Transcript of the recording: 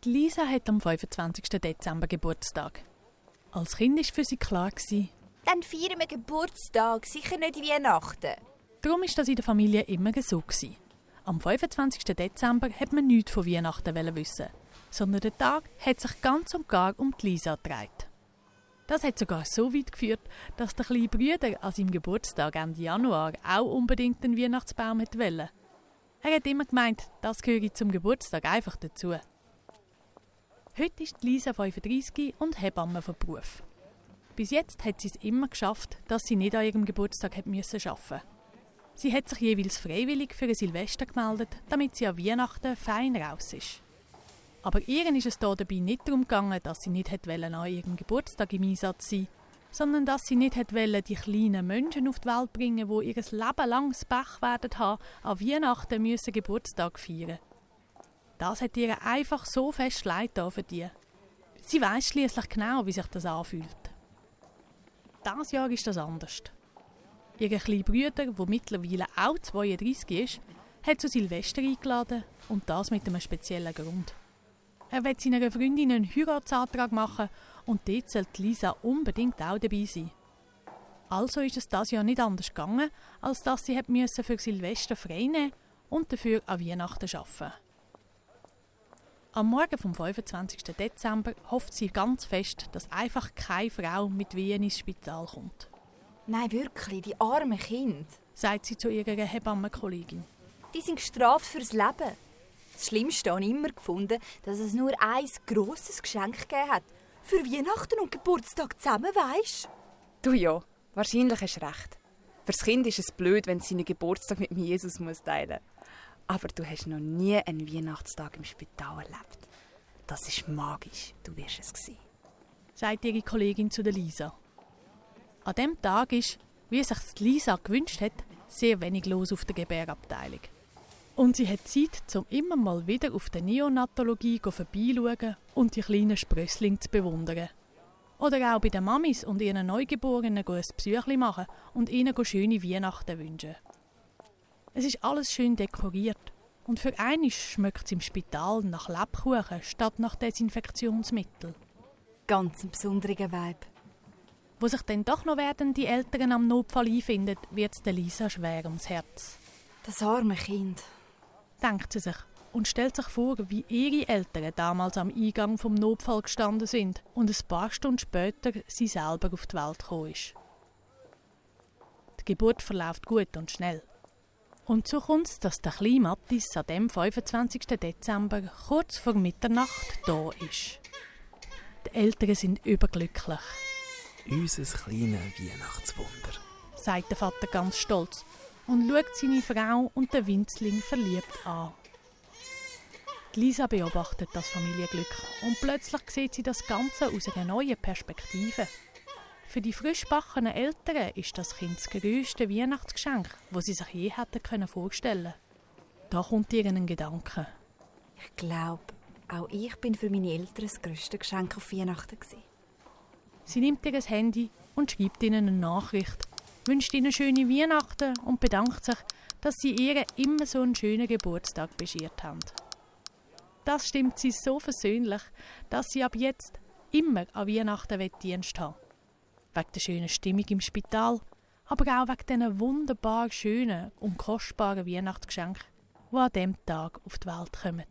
Die Lisa hat am 25. Dezember Geburtstag. Als Kind war für sie klar, dann feiern wir Geburtstag, sicher nicht Weihnachten. darum war das in der Familie immer so. Am 25. Dezember hat man nichts von Weihnachten wissen, sondern der Tag hat sich ganz und gar um die Lisa gedreht. Das hat sogar so weit geführt, dass der kleine Bruder an seinem Geburtstag Ende Januar auch unbedingt einen Weihnachtsbaum wollte. Er hat immer gemeint, das gehöre zum Geburtstag einfach dazu. Heute ist Lisa 35 und Hebamme von Beruf. Bis jetzt hat sie es immer geschafft, dass sie nicht an ihrem Geburtstag arbeiten musste. Sie hat sich jeweils freiwillig für ein Silvester gemeldet, damit sie an Weihnachten fein raus ist. Aber ihr ist es hier dabei nicht darum gegangen, dass sie nicht an ihrem Geburtstag im Einsatz sein wollte, sondern dass sie nicht die kleinen Menschen auf die Welt bringen, die ihr Leben lang das Pech werden haben, an Weihnachten müssen Geburtstag feiern. Das hat ihr einfach so fest leid für die. Sie weiss schliesslich genau, wie sich das anfühlt. Dieses Jahr ist das anders. Ihr kleiner Bruder, der mittlerweile auch 32 ist, hat zu Silvester eingeladen und das mit einem speziellen Grund. Er will seiner Freundin einen Heiratsantrag machen und dort sollte Lisa unbedingt auch dabei sein. Also ist es dieses Jahr nicht anders gegangen, als dass sie für Silvester frei nehmen und dafür an Weihnachten arbeiten. Am Morgen vom 25. Dezember hofft sie ganz fest, dass einfach keine Frau mit Wehen ins Spital kommt. Nein, wirklich, die armen Kinder, sagt sie zu ihrer Hebammenkollegin. Die sind gestraft fürs Leben. Das Schlimmste habe ich immer gefunden, dass es nur ein grosses Geschenk gegeben hat. Für Weihnachten und Geburtstag zusammen, weisst Du ja, wahrscheinlich hast du recht. Fürs Kind ist es blöd, wenn es seinen Geburtstag mit Jesus teilen muss. Aber du hast noch nie einen Weihnachtstag im Spital erlebt. Das ist magisch, du wirst es sehen, sagt ihre Kollegin zu der Lisa. An diesem Tag ist, wie sich Lisa gewünscht hat, sehr wenig los auf der Gebärabteilung. Und sie hat Zeit, um immer mal wieder auf der Neonatologie vorbeischauen und die kleinen Sprösslinge zu bewundern. Oder auch bei den Mamis und ihren Neugeborenen ein Psychli machen und ihnen schöne Weihnachten wünschen. Es ist alles schön dekoriert und für einmal schmeckt es im Spital nach Lebkuchen statt nach Desinfektionsmittel. Ganz ein besonderer Vibe. Wo sich dann doch noch die Eltern am Notfall einfinden, wird es der Lisa schwer ums Herz. Das arme Kind, denkt sie sich und stellt sich vor, wie ihre Eltern damals am Eingang vom Notfall gestanden sind und ein paar Stunden später sie selber auf die Welt gekommen ist. Die Geburt verläuft gut und schnell. Und so kommt es, dass der kleine Mattis an dem 25. Dezember kurz vor Mitternacht da ist. Die Eltern sind überglücklich. Unser kleines Weihnachtswunder, sagt der Vater ganz stolz und schaut seine Frau und den Winzling verliebt an. Lisa beobachtet das Familienglück und plötzlich sieht sie das Ganze aus einer neuen Perspektive. Für die frisch gebackenen Eltern ist das Kind das grösste Weihnachtsgeschenk, das sie sich je hätten vorstellen können. Da kommt ihr ein Gedanke. Ich glaube, auch ich bin für meine Eltern das grösste Geschenk auf Weihnachten. Sie nimmt ihr Handy und schreibt ihnen eine Nachricht, wünscht ihnen schöne Weihnachten und bedankt sich, dass sie ihr immer so einen schönen Geburtstag beschert haben. Das stimmt sie so versöhnlich, dass sie ab jetzt immer an Weihnachten Dienst haben will. Wegen der schönen Stimmung im Spital, aber auch wegen diesen wunderbar schönen und kostbaren Weihnachtsgeschenken, die an diesem Tag auf die Welt kommen.